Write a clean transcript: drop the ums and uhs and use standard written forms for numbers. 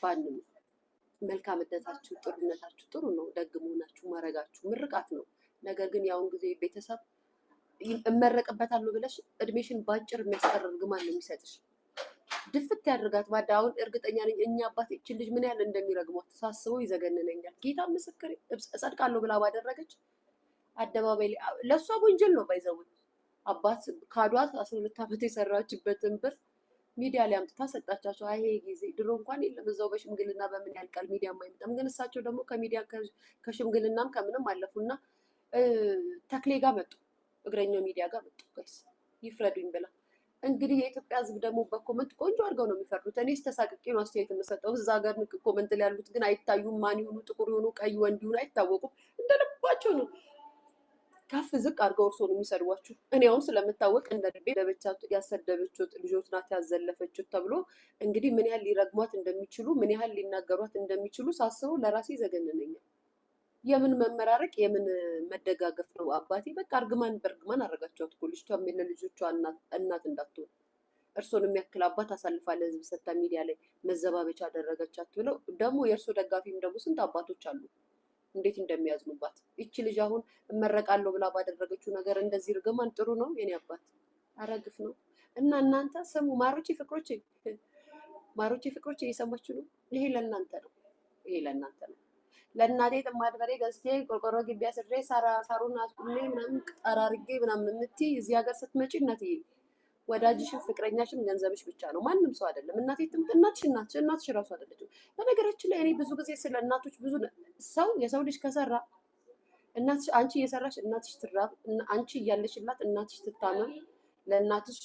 ባንኑ መልካምነታችሁ፣ ጥሩነታችሁ ጥሩ ነው። ደግ መሆናችሁ ማድረጋችሁ ምርቃት ነው። ነገር ግን የአሁን ጊዜ ቤተሰብ እመረቅበታለሁ ብለሽ እድሜሽን በአጭር የሚያስቀር እርግማን ነው የሚሰጥሽ። ድፍት ያድርጋት ባዳ። አሁን እርግጠኛ ነኝ እኛ አባት ይችን ልጅ ምን ያህል እንደሚረግሟት ሳስበው ይዘገንነኛል። ጌታ ምስክር፣ እጸድቃለሁ ብላ ባደረገች አደባባይ ላይ ለእሷ ወንጀል ነው፣ by the way። አባት ካዷት 12 ዓመት የሰራችበትን ብር ሚዲያ ላይ አምጥታ ሰጣቻቸው። አይ ይሄ ጊዜ ድሮ እንኳን የለም፣ እዛው በሽምግልና በምን ያልቃል፣ ሚዲያ አይመጣም። ግን እሳቸው ደግሞ ከሚዲያ ከሽምግልናም ከምንም አለፉና ተክሌ ጋር መጡ፣ እግረኛው ሚዲያ ጋር መጡ። Guys፣ ይፍረዱኝ ብላ እንግዲህ የኢትዮጵያ ሕዝብ ደግሞ በ comment ቆንጆ አድርገው ነው የሚፈርዱት። እኔ ተሳቅቄ ነው አስተያየት የምሰጠው። እዛ ጋር comment ላይ ያሉት ግን አይታዩም። ማን ይሁኑ፣ ጥቁር ይሁኑ፣ ቀይ ወንድ ይሁኑ አይታወቁም። እንደልባቸው ነው ከፍ ዝቅ አድርገው እርሶ ነው የሚሰድቧችሁ። እኔ አሁን ስለምታወቅ እንደ ልቤ ያሰደበችው ልጆች ናት ያዘለፈችው ተብሎ እንግዲህ ምን ያህል ሊረግሟት እንደሚችሉ፣ ምን ያህል ሊናገሯት እንደሚችሉ ሳስበው ለራሴ ይዘገንነኛል። የምን መመራረቅ፣ የምን መደጋገፍ ነው አባቴ? በቃ እርግማን በእርግማን አደረጋቸዋት እኮ። ልጅቷም ለልጆቿ እናት እንዳትሆን፣ እርሶን የሚያክል አባት አሳልፋ ለህዝብ ሰታ ሚዲያ ላይ መዘባበቻ አደረገቻት ብለው ደግሞ የእርሶ ደጋፊም ደግሞ ስንት አባቶች አሉ፣ እንዴት እንደሚያዝኑባት። ይቺ ልጅ አሁን እመረቃለሁ ብላ ባደረገችው ነገር እንደዚህ እርግማን ጥሩ ነው የኔ አባት? አረግፍ ነው። እና እናንተ ስሙ ማሮቼ ፍቅሮቼ፣ ማሮቼ ፍቅሮቼ፣ እየሰማችሁ ነው። ይሄ ለእናንተ ነው። ይሄ ለእናንተ ነው። ለእናቴ ጥማድ በሬ ገዝቼ ቆርቆሮ ግቢ አስሬ ሳሩን አስቁሜ ምናምን ጠራርጌ ምናምን የምትይ እዚህ ሀገር ስትመጪ እናትዬ ወዳጅሽም ፍቅረኛሽም ገንዘብሽ ብቻ ነው፣ ማንም ሰው አይደለም። እናቴ ትምት እናትሽ እናትሽ እናትሽ ራሱ አይደለችም። በነገራችን ላይ እኔ ብዙ ጊዜ ስለ እናቶች ብዙ ሰው የሰው ልጅ ከሰራ እናትሽ አንቺ እየሰራሽ እናትሽ ትራብ፣ አንቺ እያለሽላት እናትሽ ትታመም፣ ለእናትሽ